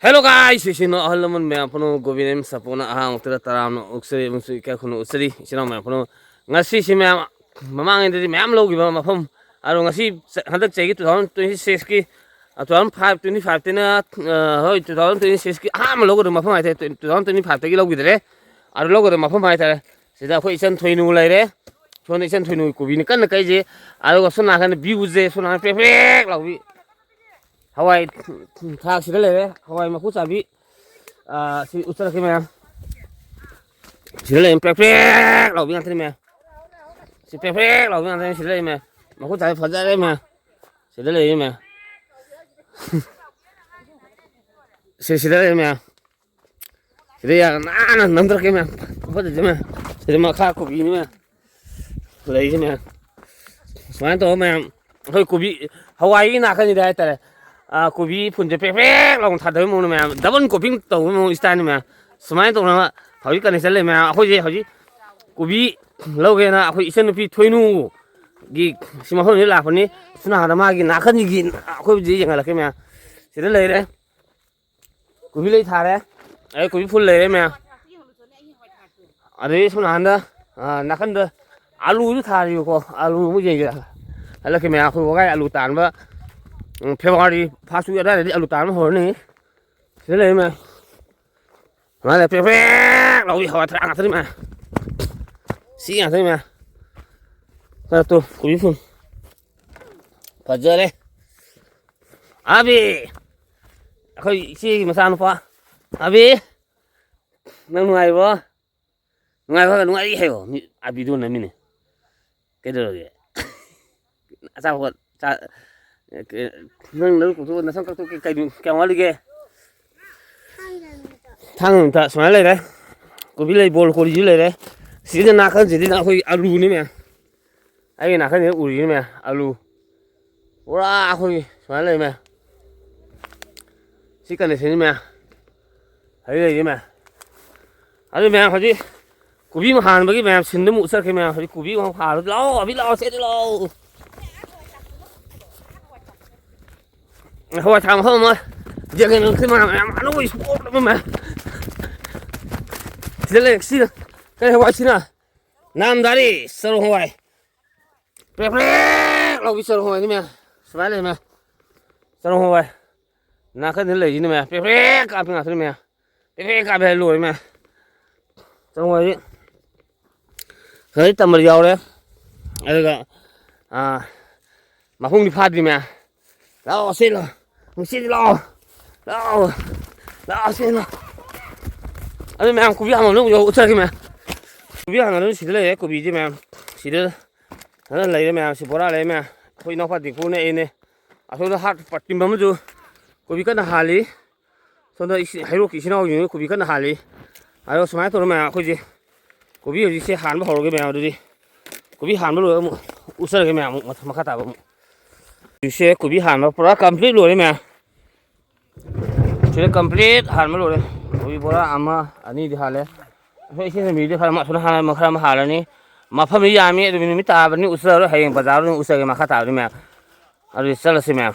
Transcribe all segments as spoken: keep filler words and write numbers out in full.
Hello guys, ꯏꯆꯤꯟ ꯏꯅꯥꯎ ꯑꯍꯜ ꯂꯃꯟ ꯃꯌꯥꯝ ꯄꯨꯝꯅꯃꯛ ꯒꯣꯕꯤꯟ ꯑꯦꯝ ꯁꯄꯣꯅ ꯑꯍꯥꯡꯕ ꯋꯥꯍꯪꯗ ꯇꯔꯥꯝꯅ ꯑꯣꯛꯆꯔꯤ ꯑꯃꯁꯨꯡ ꯏꯀꯥꯏ ꯈꯨꯝꯅ ꯎꯠꯆꯔꯤ꯫ ꯏꯆꯤꯟ ꯏꯅꯥꯎ ꯃꯌꯥꯝ ꯄꯨꯝꯅꯃꯛ, ꯉꯁꯤꯁꯤ ꯃꯌꯥꯝ ꯃꯃꯥꯡꯉꯩꯗꯗꯤ ꯃꯌꯥꯝ ꯂꯧꯈꯤꯕ ꯃꯐꯝ, ꯑꯗꯣ ꯉꯁꯤ ꯆ-, ꯍꯟꯗꯛ ꯆꯍꯤꯒꯤ two thousand twenty sixꯀꯤ, two thousand five twenty fiveꯇꯅ, ꯑ, ꯍꯣꯏ, two thousand twenty sixꯀꯤ ꯑꯍꯥꯟꯕ ꯂꯧꯒꯗꯕ ꯃꯐꯝ ꯍꯥꯏꯇꯥꯔꯦ, two thousand twenty fiveꯇꯒꯤ ꯂꯧꯈꯤꯗ꯭ꯔꯦ꯫ ꯑꯗꯨ ꯂꯧꯒꯗꯕ ꯃꯐꯝ ꯍꯥꯏꯇꯥꯔꯦ, ꯁꯤꯗ ꯑꯩꯈꯣꯏ ꯏꯆꯟ ꯊꯣꯏꯅꯨ ꯂꯩꯔꯦ꯫ ꯁꯣꯝꯗ ꯏꯆꯟ ꯊꯣꯏꯅꯨꯒꯤ ꯀꯣꯕꯤꯅ ꯀꯟꯅ ꯀꯛꯏꯁꯦ꯫ ꯑꯗꯨꯒ ꯁꯣꯝ ꯅꯥꯀꯟꯗ viewꯁꯦ, ꯁꯣꯝ ꯅꯥꯀꯟ ꯄ꯭ꯔꯦꯛ ꯄ꯭ꯔꯦꯛ ꯂꯥꯎꯕꯤ ꯍꯋꯥꯏ ꯊꯥꯛꯁꯤꯗ ꯂꯩꯔꯦ, ꯍꯋꯥꯏ ꯃꯀꯨ ꯆꯥꯕꯤ꯫ ꯑꯥ, ꯁꯤ ꯎꯠꯆꯔꯛꯀꯦ ꯃꯌꯥꯝ꯫ ꯁꯤꯗ ꯂꯩꯔꯦ, ꯄ꯭ꯔꯦꯛ ꯄ꯭ꯔꯦꯛ ꯂꯥꯎꯕꯤ ꯉꯥꯛꯇꯅꯤ ꯃꯌꯥꯝ꯫ ꯁꯤ ꯄ꯭ꯔꯦꯛ ꯄ꯭ꯔꯦꯛ ꯂꯥꯎꯕꯤ ꯉꯥꯛꯇꯅꯤ ꯁꯤꯗ ꯂꯩꯔꯦ ꯃꯌꯥꯝ꯫ ꯃꯀꯨ ꯆꯥꯕꯤ ꯐꯖꯔꯦ ꯃꯌꯥꯝ꯫ ꯁꯤꯗ ꯂꯩꯔꯦ ꯃꯌꯥꯝ꯫ ꯁꯤ ꯁꯤꯗ ꯂꯩꯔꯦ ꯃꯌꯥꯝ꯫ ꯁꯤꯗ ꯌꯥꯝ ꯅꯥꯟꯅ ꯅꯝꯊꯔꯛꯀꯦ ꯃꯌꯥꯝ꯫ ꯐꯖꯩꯁꯦ ꯃꯌꯥꯝ꯫ ꯁꯤꯗ ꯃꯈꯥ ꯀꯣꯕꯤꯅꯤ ꯃꯌꯥꯝ꯫ ꯂꯩꯁꯦ ꯃꯌꯥꯝ꯫ ꯁꯨꯃꯥꯏꯅ ꯇꯧꯔ ꯃꯌꯥꯝ, ꯑꯩꯈꯣꯏ ꯀꯣꯕꯤ, ꯍꯋꯥꯏꯒꯤ ꯅꯥꯀꯟꯁꯤꯗ ꯍꯥꯏꯇꯥꯔꯦ, ꯑꯥ, ꯀꯣꯕꯤ ꯐꯨꯟꯁꯦ ꯄ꯭ꯔꯦꯛ ꯄ꯭ꯔꯦꯛ ꯂꯥꯎꯅ ꯊꯥꯗꯕꯒꯤ ꯃꯑꯣꯡꯗ ꯃꯌꯥꯝ, double cropping ꯇꯧꯕꯒꯤ ꯃꯑꯣꯡ styleꯅꯤ ꯃꯌꯥꯝ꯫ ꯁꯨꯃꯥꯏꯅ ꯇꯧꯅ ꯍꯧꯖꯤꯛ condition ꯂꯩ ꯃꯌꯥꯝ꯫ ꯑꯩꯈꯣꯏꯁꯦ ꯍꯧꯖꯤꯛ ꯀꯣꯕꯤ ꯂꯧꯒꯦꯅ ꯑꯩꯈꯣꯏ ꯏꯆꯟꯅꯨꯄꯤ ꯊꯣꯏꯅꯨꯒꯤ ꯁꯤ ꯃꯐꯝꯁꯤꯗ ꯂꯥꯛꯄꯅꯤ꯫ ꯁꯣꯝ ꯅꯥꯀꯟꯗ ꯃꯥꯒꯤ ꯅꯥꯀꯟꯁꯤꯒꯤ ꯑꯩꯈꯣꯏ ꯍꯧꯖꯤꯛ ꯌꯦꯡꯍꯜꯂꯛꯀꯦ ꯃꯌꯥꯝ꯫ ꯁꯤꯗ ꯂꯩꯔꯦ꯫ ꯀꯣꯕꯤ ꯂꯩ ꯊꯥꯔꯦ꯫ ꯑꯗꯩ ꯀꯣꯕꯤ ꯐꯨꯜ ꯂꯩꯔꯦ ꯃꯌꯥꯝ꯫ ꯑꯗꯩ ꯁꯣꯝ ꯅꯥꯀꯟꯗ, ꯑꯥ, ꯅꯥꯀꯟꯗ ꯑꯂꯨꯁꯨ ꯊꯥꯔꯤꯕꯀꯣ꯫ ꯑꯂꯨ ꯑꯃꯨꯛ ꯌꯦꯡꯁꯦ꯫ ꯍꯟꯗꯛꯀꯤ ꯃꯌꯥꯝ ꯑꯩꯈꯣꯏ ꯋꯥꯒꯥꯏ ꯑꯂꯨ ꯇꯥꯟꯕ, ꯎꯝ, February first week ꯑꯗꯨꯋꯥꯏꯗꯗꯤ ꯑꯂꯨ ꯇꯥꯟꯕ ꯍꯧꯔꯅꯤ꯫ ꯁꯤꯗ ꯂꯩꯔꯦ ꯃꯌꯥꯝ꯫ ꯃꯥꯅ ꯄ꯭ꯔꯦꯛ ꯄ꯭ꯔꯦꯛ ꯂꯥꯎꯕꯤ ꯍꯋꯥꯏ ꯊ꯭ꯔꯥꯛ ꯉꯥꯛꯇꯅꯤ ꯃꯌꯥꯝ꯫ ꯁꯤ ꯉꯥꯛꯇꯅꯤ ꯃꯌꯥꯝ꯫ ꯈꯔ ꯇꯨ, ꯀꯣꯕꯤ ꯐꯨꯜ꯫ ꯐꯖꯔꯦ꯫ ꯑꯕꯤ! ꯑꯩꯈꯣꯏ ꯏꯆꯦꯒꯤ ꯃꯆꯥꯅꯨꯄꯥ꯫ ꯑꯕꯤ! ꯅꯪ ꯅꯨꯡꯉꯥꯏꯔꯤꯕꯣ? ꯅꯨꯡꯉꯥꯏꯕ ꯅꯨꯡꯉꯥꯏꯔꯤ ꯍꯥꯏꯌꯣ꯫ ꯃꯤ ꯑꯕꯤꯗꯣ ꯅꯝꯃꯤꯅꯦ꯫ ꯀꯩꯗꯧꯔꯒꯦ? ꯑꯆꯥꯄꯣꯠ ꯆꯥ-, ꯀ-, ꯅꯪ ꯅꯔꯨ ꯀꯣꯛꯊꯣꯛꯑꯣ, ꯅꯁꯝ ꯀꯛꯊꯣꯛꯀꯦ꯫ ꯀꯩꯅꯣ, ꯀꯌꯥꯝ ꯋꯥꯠꯂꯤꯒꯦ? ꯊꯥꯡ ꯅꯨꯃꯤꯠꯇ ꯁꯨꯃꯥꯏꯅ ꯂꯩꯔꯦ꯫ ꯀꯣꯕꯤ ꯂꯩ, ꯕꯣꯜ ꯀꯣꯕꯤꯁꯨ ꯂꯩꯔꯦ꯫ ꯁꯤꯒꯤ ꯅꯥꯀꯟꯁꯤꯗꯤ ꯑꯩꯈꯣꯏ ꯑꯂꯨꯅꯤ ꯃꯌꯥꯝ꯫ ꯑꯩꯒꯤ ꯅꯥꯀꯟꯁꯤꯗ ꯎꯔꯤꯁꯤꯅꯦ ꯃꯌꯥꯝ, ꯑꯂꯨ꯫ ꯄꯨꯔꯥ ꯑꯩꯈꯣꯏꯒꯤ ꯁꯨꯃꯥꯏꯅ ꯂꯩ ꯃꯌꯥꯝ꯫ ꯁꯤ conditionꯅꯤ ꯃꯌꯥꯝ꯫ ꯍꯧꯖꯤꯛ ꯂꯩꯔꯤ ꯃꯌꯥꯝ꯫ ꯑꯗꯨ ꯃꯌꯥꯝ ꯍꯧꯖꯤꯛ ꯀꯣꯕꯤ ꯑꯃ ꯍꯥꯟꯕꯒꯤ ꯃꯌꯥꯝ ꯁꯤꯟꯗ ꯑꯃꯨꯛ ꯆꯠꯈ꯭ꯔꯦ ꯃꯌꯥꯝ꯫ ꯍꯧꯖꯤꯛ ꯀꯣꯕꯤ ꯑꯃꯨꯛ ꯍꯥꯟꯕ꯫ ꯂꯥꯛꯑꯣ, ꯑꯕꯤ ꯂꯥꯛꯑꯣ, ꯁꯤꯗ ꯂꯥꯛꯑꯣ꯫ ꯍꯋꯥꯏ ꯊ꯭ꯔꯥꯛ ꯃꯐꯝ ꯑꯃ꯫ ꯌꯦꯡꯉꯦ ꯅꯪ ꯃꯌꯥꯝ, ꯃꯌꯥꯝ ꯑꯅꯧꯕ ꯏꯁꯄꯣꯔꯠ ꯑꯃ ꯃꯌꯥꯝ꯫ ꯁꯤꯗ ꯂꯩ, ꯁꯤꯗ꯫ ꯀꯩ ꯍꯋꯥꯏ ꯁꯤꯅ? ꯅꯥꯝꯗꯥꯔꯤ ꯆꯔꯨ ꯍꯋꯥꯏ꯫ ꯄ꯭ꯔꯦꯛ ꯄ꯭ꯔꯦꯛ ꯂꯥꯎꯕꯤ ꯆꯔꯨ ꯍꯋꯥꯏꯅꯤ ꯃꯌꯥꯝ꯫ ꯁꯨꯃꯥꯏꯅ ꯂꯩ ꯃꯌꯥꯝ꯫ ꯆꯔꯨ ꯍꯋꯥꯏ꯫ ꯅꯥꯀꯟꯗ ꯂꯩꯁꯤꯅ ꯃꯌꯥꯝ꯫ ꯄ꯭ꯔꯦꯛ ꯄ꯭ꯔꯦꯛ ꯀꯥꯞꯄꯤ ꯉꯥꯛꯇꯅꯤ ꯃꯌꯥꯝ꯫ ꯄ꯭ꯔꯦꯛ ꯄ꯭ꯔꯦꯛ ꯀꯥꯞꯄꯤ ꯍꯥꯏ ꯂꯣꯏꯔꯦ ꯃꯌꯥꯝ꯫ ꯆꯔꯨ ꯍꯋꯥꯏꯁꯤ ꯈꯔꯗꯤ ꯇꯝꯕꯗꯤ ꯌꯥꯎꯔꯦ꯫ ꯑꯗꯨꯒ, ꯑꯥ, ꯃꯄꯨꯡꯗꯤ ꯐꯥꯗ꯭ꯔꯤ ꯃꯌꯥꯝ꯫ ꯂꯥꯛꯑꯣ, ꯁꯤ ꯂꯥꯛꯑꯣ꯫ ꯅꯨꯡꯁꯤꯠ ꯂꯥꯛꯑꯣ꯫ ꯂꯥꯛꯑꯣ꯫ ꯂꯥꯛꯑꯣ, ꯁꯤ ꯂꯥꯛꯑꯣ꯫ ꯑꯗꯨ ꯃꯌꯥꯝ ꯀꯣꯕꯤ ꯍꯥꯡꯐꯝꯗ ꯑꯃꯨꯛ ꯌꯧ-, ꯎꯠꯆꯔꯛꯀꯦ ꯃꯌꯥꯝ꯫ ꯀꯣꯕꯤ ꯍꯥꯡꯐꯝꯗ ꯁꯤꯗ ꯂꯩꯔꯦ, ꯀꯣꯕꯤꯗꯤ ꯃꯌꯥꯝ꯫ ꯁꯤꯗ ꯐꯖꯅ ꯂꯩꯔꯦ ꯃꯌꯥꯝ꯫ ꯁꯤ ꯕꯣꯔꯥ ꯂꯩꯔꯦ ꯃꯌꯥꯝ꯫ ꯑꯩꯈꯣꯏ ꯏꯅꯥꯎꯄꯥ ꯗꯤꯡꯀꯨꯅ ꯑꯩꯅꯦ꯫ ꯑꯁꯣꯝꯗ ꯍꯥꯠ ꯄ-, ꯇꯤꯝ ꯑꯃꯁꯨ ꯀꯣꯕꯤ ꯀꯟꯅ ꯍꯥꯜꯂꯤ꯫ ꯁꯣꯝꯗ ꯏꯁ-, ꯍꯩꯔꯣꯛꯀꯤ ꯏꯆꯤꯟ ꯏꯅꯥꯎꯁꯤꯡꯁꯤ ꯀꯣꯕꯤ ꯀꯟꯅ ꯍꯥꯜꯂꯤ꯫ ꯑꯗꯣ ꯁꯨꯃꯥꯏꯅ ꯇꯧꯔ ꯃꯌꯥꯝ ꯑꯩꯈꯣꯏꯁꯦ ꯀꯣꯕꯤ ꯍꯧꯖꯤꯛꯁꯦ ꯍꯥꯟꯕ ꯍꯧꯔꯒꯦ ꯃꯌꯥꯝ꯫ ꯑꯗꯨꯗꯤ ꯀꯣꯕꯤ ꯍꯥꯟꯕ ꯂꯣꯏꯔꯒ ꯑꯃꯨꯛ ꯎꯠꯆꯔꯒꯦ ꯃꯌꯥꯝ꯫ ꯑꯃꯨꯛ ꯃꯊ-, ꯃꯈꯥ ꯇꯥꯕ ꯑꯃꯨꯛ꯫ ꯍꯧꯖꯤꯛꯁꯦ ꯀꯣꯕꯤ ꯍꯥꯟꯕ ꯄꯨꯔꯥ complete ꯂꯣꯏꯔꯦ ꯃꯌꯥꯝ꯫ ꯁꯤꯗ complete ꯍꯥꯟꯕ ꯂꯣꯏꯔꯦ꯫ ꯀꯣꯕꯤ ꯕꯣꯔꯥ ꯑꯃ, ꯑꯅꯤꯗꯤ ꯍꯥꯜꯂꯦ꯫ ꯑꯩꯈꯣꯏ ꯏꯆꯦ ꯅꯨꯃꯤꯗꯤ ꯈꯔ ꯑꯃ, ꯑꯁꯣꯝꯗ ꯍꯥꯟꯅ ꯈꯔ ꯑꯃ ꯍꯥꯜꯂꯅꯤ꯫ ꯃꯐꯝꯗꯤ ꯌꯥꯝꯃꯤ, ꯑꯗꯨꯕꯨ ꯅꯨꯃꯤꯠ ꯇꯥꯕꯅꯤ ꯎꯠꯆꯔꯔꯣꯏ, ꯍꯌꯦꯡ ꯕꯖꯥꯔꯗ ꯑꯣꯏꯅ ꯎꯠꯆꯔꯒꯦ ꯃꯈꯥ ꯇꯥꯕꯗꯤ ꯃꯌꯥꯝ꯫ ꯑꯗꯨꯗꯤ ꯆꯠꯂꯁꯤ ꯃꯌꯥꯝ꯫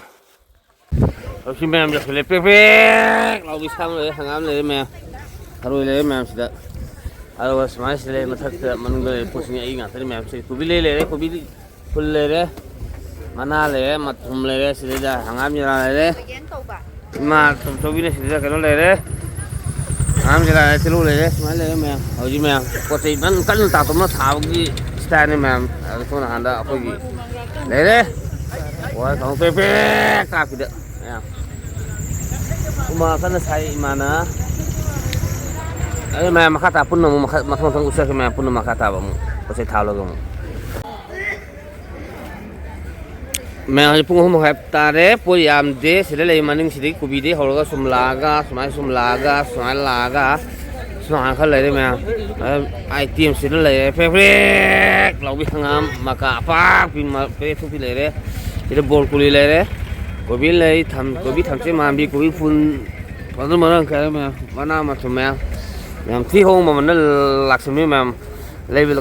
ꯍꯧꯖꯤꯛ ꯃꯌꯥꯝ ꯌꯧꯁꯤꯜꯂꯦ꯫ ꯄ꯭ꯔꯦꯛ ꯄ꯭ꯔꯦꯛ ꯂꯥꯎꯕꯤ ꯁꯥ ꯑꯃ ꯂꯩꯔꯦ, ꯍꯪꯒꯥꯝ ꯂꯩꯔꯦ ꯃꯌꯥꯝ꯫ ꯊꯔꯣꯏ ꯂꯩꯔꯦ ꯃꯌꯥꯝ ꯁꯤꯗ꯫ ꯑꯗꯨꯒ ꯁꯨꯃꯥꯏꯅ ꯁꯤꯗ ꯂꯩ, ꯃꯊꯛꯇ ꯃꯅꯨꯡꯗ ꯂꯩꯔꯦ ꯄꯣꯠꯁꯤꯡ ꯑꯩ ꯉꯥꯛꯇꯅꯤ ꯃꯌꯥꯝ꯫ ꯁꯤ ꯀꯣꯕꯤ ꯂꯩ ꯂꯩꯔꯦ, ꯀꯣꯕꯤ ꯐꯨꯜ ꯂꯩꯔꯦ, ꯃꯅꯥ ꯂꯩꯔꯦ, ꯃꯊꯨꯝ ꯂꯩꯔꯦ, ꯁꯤꯗꯩꯗ ꯍꯪꯒꯥꯝ ꯖꯤꯔꯥ ꯂꯩꯔꯦ꯫ ꯏꯃꯥ ꯇꯣꯝꯆꯧꯕꯤꯅ ꯁꯤꯗ ꯀꯩꯅꯣ ꯂꯩꯔꯦ꯫ ꯍꯪꯒꯥꯝ ꯖꯤꯔꯥ ꯂꯩꯔꯦ, ꯇꯤꯜꯍꯧ ꯂꯩꯔꯦ, ꯁꯨꯃꯥꯏꯅ ꯂꯩꯔꯦ ꯃꯌꯥꯝ꯫ ꯍꯧꯖꯤꯛ ꯃꯌꯥꯝ ꯄꯣꯠ ꯆꯩ ꯃꯌꯥꯝ ꯀꯟꯅ ꯇꯥꯞꯇꯣꯞꯅ ꯊꯥꯕꯒꯤ ꯁ꯭ꯇꯥꯏꯜꯅꯤ ꯃꯌꯥꯝ꯫ ꯑꯗꯣ ꯁꯣꯝ ꯅꯥꯀꯟꯗ ꯑꯩꯈꯣꯏꯒꯤ ꯂꯩꯔꯦ꯫ ꯋꯥ ꯊꯥꯎ ꯄ꯭ꯔꯦꯛ ꯄ꯭ꯔꯦꯛ ꯀꯥꯞꯄꯤꯗ ꯃꯌꯥꯝ꯫ ꯍꯨꯃꯥꯡ ꯀꯟꯅ ꯁꯥꯏ ꯏꯃꯥꯅ꯫ ꯑꯗꯨ ꯃꯌꯥꯝ ꯃꯈꯥ ꯇꯥ ꯄꯨꯟꯅ ꯑꯃꯨꯛ ꯃꯈꯥ, ꯃꯊꯪ ꯃꯊꯪ ꯎꯠꯆꯔꯛꯀꯦ ꯃꯌꯥꯝ ꯄꯨꯟꯅ ꯃꯈꯥ ꯇꯥꯕ ꯑꯃꯨꯛ ꯄꯣꯠ ꯆꯩ ꯊꯥꯕ ꯂꯣꯏꯔꯒ ꯑꯃꯨꯛ꯫ ꯃꯌꯥꯝ ꯍꯧꯖꯤꯛ ꯄꯨꯡ ꯑꯍꯨꯝ ꯃꯈꯥꯏ ꯇꯥꯔꯦ꯫ ꯄꯣꯠ ꯌꯥꯝꯗꯦ꯫ ꯁꯤꯗ ꯂꯩ ꯃꯅꯤꯡꯁꯤꯗꯒꯤ ꯀꯣꯕꯤꯗꯒꯤ ꯍꯧꯔꯒ ꯁꯨꯝ ꯂꯥꯛꯑꯒ, ꯁꯨꯃꯥꯏꯅ ꯁꯨꯝ ꯂꯥꯛꯑꯒ, ꯁꯨꯃꯥꯏꯅ ꯂꯥꯛꯑꯒ, ꯁꯨꯃꯥꯏꯅ ꯈꯔ ꯂꯩꯔꯦ ꯃꯌꯥꯝ꯫ ꯑꯗꯨꯝ item ꯁꯤꯗ ꯂꯩꯔꯦ꯫ ꯄ꯭ꯔꯦꯛ ꯄ꯭ꯔꯦꯛ ꯂꯥꯎꯕꯤ ꯍꯪꯒꯥꯝ ꯃꯀꯥ ꯑꯄꯥꯛꯄꯤ ꯃ-, ꯄ꯭ꯔꯦꯛ ꯊꯣꯛꯄꯤ ꯂꯩꯔꯦ꯫ ꯁꯤꯗ ꯕ꯭ꯔꯣꯀꯣꯂꯤ ꯂꯩꯔꯦ꯫ ꯀꯣꯕꯤ ꯂꯩ, ꯊꯝ-, ꯀꯣꯕꯤ ꯊꯝꯆꯦꯠ ꯃꯥꯟꯕꯤ, ꯀꯣꯕꯤ ꯐꯨꯜ, ꯐꯖꯅ ꯃꯔꯥꯡ ꯀꯥꯏꯔꯦ ꯃꯌꯥꯝ꯫ ꯃꯅꯥ ꯃꯊꯨꯝ ꯃꯌꯥꯝ꯫ ꯌꯥꯝ ꯊꯤ ꯍꯣꯡꯕ ꯃꯃꯜꯗ ꯂꯥꯛꯁꯟꯕꯤ ꯃꯌꯥꯝ꯫ ꯂꯩꯕ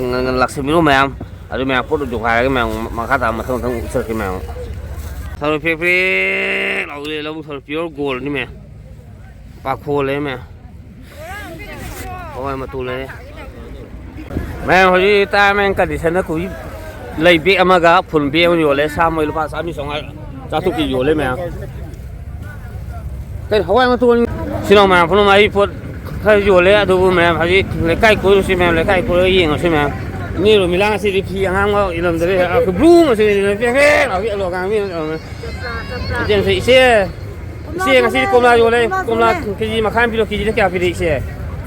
ꯂꯥꯛꯁꯟꯕꯤꯔꯣ ꯃꯌꯥꯝ꯫ ꯑꯗꯨ ꯃꯌꯥꯝ ꯄꯣꯠ ꯎꯗꯨ ꯍꯥꯏꯔꯒ ꯃꯌꯥꯝ ꯃꯈꯥ ꯇꯥꯕ ꯃꯊꯪ ꯃꯊꯪ ꯎꯠꯆꯔꯛꯀꯦ ꯃꯌꯥꯝ꯫ ꯊꯔꯣꯏ ꯄ꯭ꯔꯦꯛ ꯄ꯭ꯔꯦꯛ ꯂꯥꯎ ꯂꯩ, ꯂꯧꯕꯨꯛ ꯊꯔꯣꯏ pure gold ꯅꯤ ꯃꯌꯥꯝ꯫ ꯄꯥꯈꯣꯜ ꯂꯩ ꯃꯌꯥꯝ꯫ ꯍꯋꯥꯏ ꯃꯇꯣꯜ ꯂꯩ꯫ ꯃꯌꯥꯝ ꯍꯧꯖꯤꯛ ꯇꯥꯏꯝ ꯑꯦꯟ ꯀꯟꯗꯤꯁꯟꯗ ꯀꯨꯏ ꯂꯩ, bag ꯑꯃꯒ full bag ꯑꯃ ꯌꯣꯜꯂꯦ, ꯁꯥ ꯃꯣꯏ ꯂꯨꯄꯥ ꯆꯥꯝꯃꯔꯤ ꯆꯥꯝꯃꯉꯥ ꯆꯥꯇ꯭ꯔꯨꯛꯀꯤ ꯌꯣꯜꯂꯦ ꯃꯌꯥꯝ꯫ ꯀꯩꯅꯣ ꯍꯋꯥꯏ ꯃꯇꯣꯟ? ꯁꯤꯅ ꯃꯌꯥꯝ ꯄꯨꯝꯅꯃꯛ ꯑꯩ ꯄꯣꯠ ꯈꯔ ꯌꯣꯜꯂꯦ, ꯑꯗꯨꯕꯨ ꯃꯌꯥꯝ ꯍꯧꯖꯤꯛ ꯂꯩꯀꯥꯏ ꯀꯣꯏꯔꯨꯁꯤ ꯃꯌꯥꯝ, ꯂꯩꯀꯥꯏ ꯀꯣꯏꯔꯒ ꯌꯦꯡꯉꯨꯁꯤ ꯃꯌꯥꯝ꯫ ꯅꯦꯔꯣ ꯃꯤꯂꯥ ꯉꯁꯤꯗꯤ ꯐꯤ ꯑꯉꯥꯡꯕ ꯏꯜꯂꯝꯗꯔꯦ, ꯑ, blue ꯃꯆꯨ ꯏꯜꯂꯝꯃꯦ, ꯄꯦꯛ ꯄꯦꯛ ꯂꯥꯎꯕꯤ ꯑꯂꯨ ꯑꯉꯥꯡꯕꯤ ꯏꯜꯂꯝꯃꯦ꯫ ꯏꯆꯦ, ꯏꯆꯦ, ꯏꯆꯦ, ꯉꯁꯤꯗꯤ ꯀꯣꯝꯂꯥ ꯌꯣꯜꯂꯦ, ꯀꯣꯝꯂꯥ ꯀꯦꯖꯤ ꯃꯈꯥꯏ ꯑꯃ ꯄꯤꯔꯣ, ꯀꯦꯖꯤꯗ ꯀꯌꯥ ꯄꯤꯔꯤ ꯏꯆꯦ?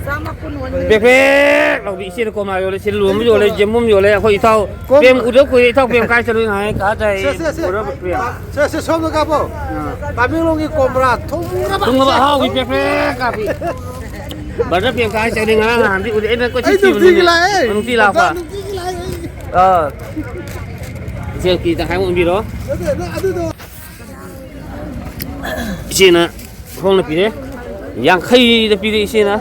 ꯆꯥꯝꯃ ꯀꯨꯟ ꯑꯣꯟꯕꯤꯔꯣ꯫ ꯄꯦꯛ ꯄꯦꯛ ꯂꯥꯎꯕꯤ ꯏꯆꯦꯅ ꯀꯣꯝꯂꯥ ꯌꯣꯜꯂꯦ, ꯁꯤꯗ ꯂꯣꯝꯕ ꯌꯣꯜꯂꯦ, ꯖꯦꯝꯕꯨꯝ ꯌꯣꯜꯂꯦ, ꯑꯩꯈꯣꯏ ꯏꯇꯥꯎ ꯀꯣꯝ- ꯄ꯭ꯔꯦꯝ ꯎꯗꯕ ꯀꯨꯏꯔꯦ, ꯏꯇꯥꯎ ꯄ꯭ꯔꯦꯝ ꯀꯥꯏ ꯆꯠꯂꯨꯏ ꯉꯥꯏ ꯀꯥ ꯇꯥꯏ꯫ ꯁꯦ, ꯁꯦ, ꯁꯦ꯫ ꯎꯔꯕ ꯄ꯭ꯔꯦꯝ? ꯁꯦ, ꯁꯦ, ꯁꯣꯝꯗ ꯀꯥꯞꯄꯣ꯫ ꯑꯥ꯫ ꯇꯃꯦꯡꯂꯣꯡꯒꯤ ꯀꯣꯝꯂꯥ ꯊꯨꯝꯒ꯭ꯔꯕ꯫ ꯊꯨꯝꯒ꯭ꯔꯕ ꯑꯍꯥꯎꯕꯤ ꯄꯦꯛ ꯄꯦꯛ ꯀꯥꯞꯄꯤ꯫ ꯕ꯭ꯔꯗꯔ ꯄ꯭ꯔꯦꯝ ꯀꯥꯏ ꯆꯠꯂꯤ ꯉꯔꯥꯡ ꯅꯍꯥꯟꯗꯤ ꯎꯗꯦ, ꯑꯩꯅ ꯀꯣꯏꯊꯤ ꯑꯩ ꯅꯨꯡꯇꯤꯒꯤ ꯊꯤꯕꯅꯤꯅꯦ꯫ ꯂꯥꯛꯑꯦ꯫ ꯅꯨꯡꯇꯤ ꯂꯥꯛꯄ? ꯅꯨꯡꯇꯤꯒꯤ ꯂꯥꯛꯑꯦ꯫ ꯑꯥ꯫ ꯏꯆꯦ ꯀꯦꯖꯤ ꯇꯪꯈꯥꯏꯃꯨꯛ ꯑꯣꯟꯕꯤꯔꯣ꯫ ꯅꯠꯇꯦ, ꯅꯪ ꯑꯗꯨꯗꯣ ꯏꯆꯦꯅ ꯍꯣꯡꯅ ꯄꯤꯔꯦ꯫ ꯌꯥꯡꯈꯩꯗ ꯄꯤꯔꯦ ꯏꯆꯦꯅ꯫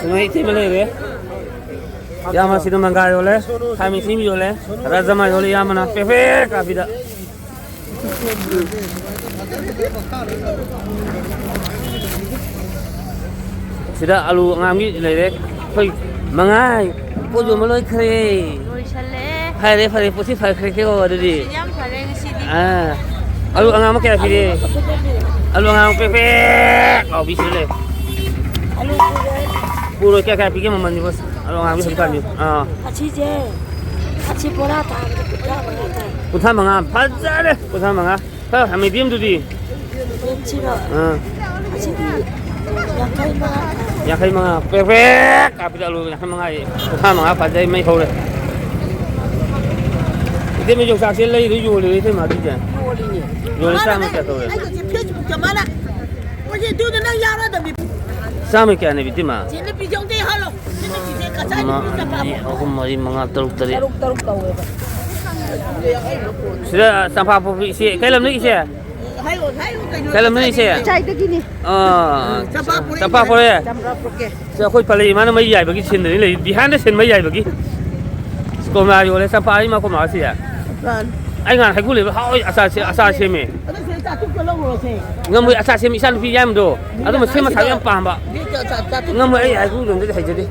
ꯁꯨꯃꯥꯏ ꯏꯇꯩꯃ ꯂꯩꯔꯦ꯫ ꯏꯌꯥꯝꯕ ꯁꯤꯗ ꯃꯪꯒ꯭ꯔꯥ ꯌꯣꯜꯂꯦ, ꯈꯥꯃꯦꯟ ꯑꯁꯤꯟꯕꯤ ꯌꯣꯜꯂꯦ, ꯔꯥꯖꯃꯥ ꯌꯣꯜꯂꯦ ꯏꯌꯥꯝꯕꯅ꯫ ꯄꯦ ꯄꯦ ꯀꯥꯕꯤꯗ꯫ ꯁꯤꯗ ꯑꯂꯨ ꯑꯉꯥꯡꯕꯤ ꯂꯩꯔꯦ꯫ ꯑꯩꯈꯣꯏ ꯃꯉꯥ ꯄꯣꯠ ꯌꯣꯟꯕ ꯂꯣꯏꯈ꯭ꯔꯦ꯫ ꯂꯣꯏꯁꯜꯂꯦ꯫ ꯐꯔꯦ, ꯐꯔꯦ, ꯄꯣꯠꯁꯤ ꯐꯈ꯭ꯔꯦꯀꯣ ꯑꯗꯨꯗꯤ꯫ ꯌꯥꯝ ꯐꯔꯦ ꯉꯁꯤꯗꯤ꯫ ꯑꯥ꯫ ꯑꯂꯨ ꯑꯉꯥꯡꯕ ꯀꯌꯥ ꯄꯤꯔꯦ? ꯑꯂꯨ ꯑꯉꯥꯡꯕ ꯄꯦꯛ ꯄꯦꯛ ꯂꯥꯎꯕꯤ ꯁꯤꯗ ꯂꯩ꯫ ꯑꯂꯨ ꯄꯨꯔꯣꯏ꯫ ꯄꯨꯔꯣꯏ, ꯀꯌꯥ, ꯀꯌꯥ ꯄꯤꯒꯦ ꯃꯃꯜꯁꯤꯕꯣ? ꯑꯂꯨ ꯑꯉꯥꯡꯕꯤ ꯍꯧꯖꯤꯛꯀꯥꯟꯗꯤ꯫ ꯑꯥ꯫ ꯑꯁꯤꯁꯦ, ꯑꯁꯤ ꯕꯣꯔꯥ ꯊꯥꯕꯗ ꯀꯨꯟꯊ꯭ꯔꯥ ꯃꯉꯥ ꯊꯥꯏ꯫ ꯀꯨꯟꯊ꯭ꯔꯥ ꯃꯉꯥ, ꯐꯖꯔꯦ, ꯀꯨꯟꯊ꯭ꯔꯥ ꯃꯉꯥ꯫ ꯈꯔ medium ꯗꯨꯗꯤ? Medium ꯁꯤꯔꯣ? ꯑꯥ꯫ ꯑꯁꯤꯗꯤ ꯌꯥꯡꯈꯩ ꯃꯉꯥ ꯊꯥꯏ꯫ ꯌꯥꯡꯈꯩ ꯃꯉꯥ꯫ ꯄ꯭ꯔꯦꯛ ꯄ꯭ꯔꯦꯛ ꯀꯥꯞꯄꯤꯗ ꯑꯂꯨ ꯌꯥꯡꯈꯩ ꯃꯉꯥ ꯌꯦ꯫ ꯀꯨꯟꯊ꯭ꯔꯥ ꯃꯉꯥ ꯐꯖꯩ, ꯃꯩ ꯍꯧꯔꯦ꯫ ꯏꯇꯩꯃ ꯌꯣꯡꯆꯥꯛꯁꯦ ꯂꯩꯔꯤꯔꯣ ꯌꯣꯜꯂꯤꯔꯣ ꯏꯇꯩꯃ ꯑꯗꯨꯗꯤ? ꯌꯣꯜꯂꯤꯅꯦ꯫ ꯌꯣꯜꯂꯤ, ꯆꯥꯝꯃ ꯀꯌꯥ ꯇꯧꯔꯦ? ꯑꯩꯒꯁꯦ Facebook ꯇ ꯃꯥꯅ, ꯃꯣꯏꯁꯦ ꯑꯗꯨꯗ ꯅꯪ ꯌꯥꯎꯔꯗꯕꯅꯤ꯫ ꯆꯥꯝꯃ ꯀꯌꯥꯅꯦ ꯏꯇꯩꯃ? ꯆꯦ ꯅꯨꯄꯤꯁꯦ ꯑꯝꯇ ꯌꯥꯎꯍꯜꯂꯣ꯫ ꯆꯦ ꯅꯨꯄꯤꯁꯦ ꯀꯆꯥꯏ ꯑꯃ, ꯅꯨꯄꯤ ꯆꯠꯄ ꯑꯅꯤ, ꯑꯃ꯫ ꯑꯍꯨꯝ, ꯃꯔꯤ, ꯃꯉꯥ, ꯇꯔꯨꯛ, ꯇꯔꯦꯠ꯫ ꯇꯔꯨꯛ, ꯇꯔꯨꯛ ꯇꯧꯋꯦꯕ꯫ ꯁꯤꯗ ꯆꯝꯐꯥ ꯄꯣꯛꯄꯤ ꯏꯆꯦ, ꯀꯩ ꯂꯝꯗꯒꯤ ꯏꯆꯦ? ꯍꯥꯏꯌꯣ, ꯍꯥꯏꯌꯣ, ꯀꯩꯅꯣ? ꯀꯩ ꯂꯝꯗꯒꯤ ꯏꯆꯦ? ꯀꯆꯥꯏꯗꯒꯤꯅꯤ꯫ ꯑꯥ, ꯆꯝꯐꯥ ꯄꯣꯔꯦ꯫ ꯆꯝꯐꯥ ꯄꯣꯔꯦ꯫ ꯆꯝꯐꯥ ꯄꯣꯔꯦ꯫ ꯁꯤ ꯑꯩꯈꯣꯏ ꯄꯂꯦ ꯏꯃꯥꯅ ꯃꯩ ꯌꯥꯏꯕꯒꯤ ꯁꯤꯟꯗꯅꯤ ꯂꯩ, behind the scene ꯃꯩ ꯌꯥꯏꯕꯒꯤ꯫ ꯀꯣꯝꯂꯥ ꯌꯣꯜꯂꯦ, ꯆꯝꯐꯥ ꯏꯃꯥ ꯀꯣꯝꯂꯥ ꯁꯤ꯫ ꯆꯝꯐꯥ꯫ ꯑꯩ ꯉꯍꯥꯟ ꯍꯩꯀ꯭ꯔꯨ ꯂꯩꯕ ꯍꯥꯎ ꯑꯆꯥꯔ ꯁꯦ-, ꯑꯆꯥꯔ ꯁꯦꯝꯃꯦ꯫ ꯑꯗꯨ ꯁꯤꯗ ꯆꯥꯇ꯭ꯔꯨꯛꯇ ꯂꯧꯔꯨꯔꯁꯦ꯫ ꯉꯝꯃꯣꯏ, ꯑꯆꯥꯔ ꯁꯦꯝꯃꯦ, ꯏꯆꯥ ꯅꯨꯄꯤ ꯌꯥꯏꯃꯗꯣ꯫ ꯑꯗꯨ ꯃꯁꯦꯝ ꯃꯁꯥꯁꯨ ꯌꯥꯝ ꯄꯥꯝꯕ꯫ ꯆꯥꯇ꯭ꯔꯨꯛ ꯉꯝꯃꯣꯏ, ꯑꯩ ꯍꯩꯀ꯭ꯔꯨ ꯂꯣꯝꯗꯗꯤ ꯍꯩꯖꯗꯦ꯫